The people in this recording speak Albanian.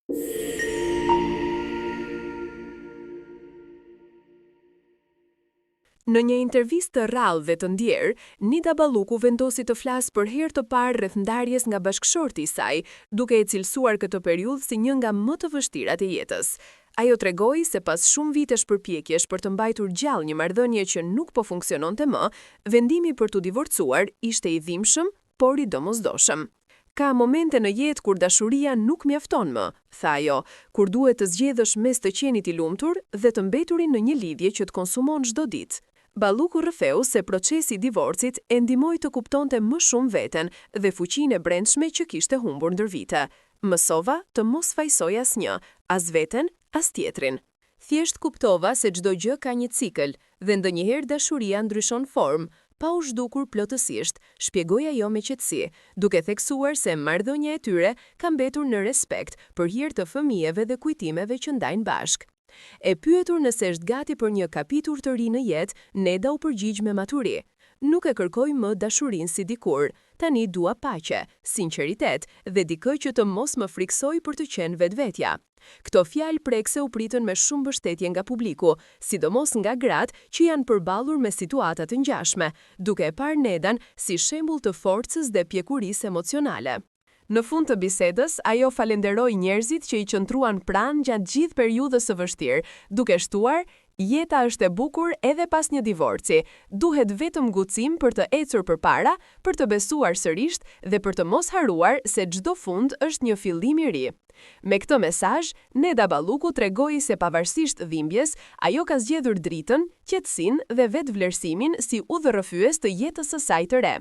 Në një intervistë të rrallë dhe të ndjerë, Nida Balluku vendosi të flasë për herë të parë rreth ndarjes nga bashkëshorti i saj, duke e cilësuar këtë periudhë si një nga më të vështirat e jetës. Ajo tregoi se pas shumë vitesh përpjekjesh për të mbajtur gjallë një marrëdhënie që nuk po funksiononte më, vendimi për t'u divorcuar ishte i dhimbshëm, por i domosdoshëm. Ka momente në jetë kur dashuria nuk mjafton më, tha ajo, kur duhet të zgjedhësh mes të qenit i lumtur dhe të mbeturin në një lidhje që të konsumon çdo ditë. Balluku rrëfeu se procesi i divorcit e ndihmoi të kuptonte më shumë veten dhe fuqinë e brendshme që kishte humbur ndër vite. Mësova të mos fajësoj asnjë, as veten, as tjetrin. Thjesht kuptova se çdo gjë ka një cikël dhe ndonjëherë dashuria ndryshon formë, pa u zhdukur plotësisht, shpjegoi ajo me qetësi, duke theksuar se marrëdhënia e tyre ka mbetur në respekt për hir të fëmijëve dhe kujtimeve që ndajnë bashkë. E pyetur nëse është gati për një kapitull të ri në jetë, Neda u përgjigj me maturi. Nuk e kërkoj më dashurinë si dikur. Tani dua paqe, sinqeritet dhe dikë që të mos më frikësojë për të qenë vetvetja. Këto fjalë prekëse u pritën me shumë mbështetje nga publiku, sidomos nga gratë që janë përballur me situata të ngjashme, duke e parë Nedan si shembull të forcës dhe pjekurisë emocionale. Në fund të bisedës, ajo falenderoi njerëzit që i qëndruan pranë gjatë gjithë periudhës së vështirë, duke shtuar, Jeta është e bukur edhe pas një divorci. Duhet vetëm guxim për të ecur përpara, për të besuar sërisht dhe për të mos harruar se çdo fund është një fillim i ri. Me këtë mesazh, Neda Balluku tregoi se pavarësisht dhimbjes, ajo ka zgjedhur dritën, qetësinë dhe vetëvlerësimin si udhërrëfyes të jetës së saj të re.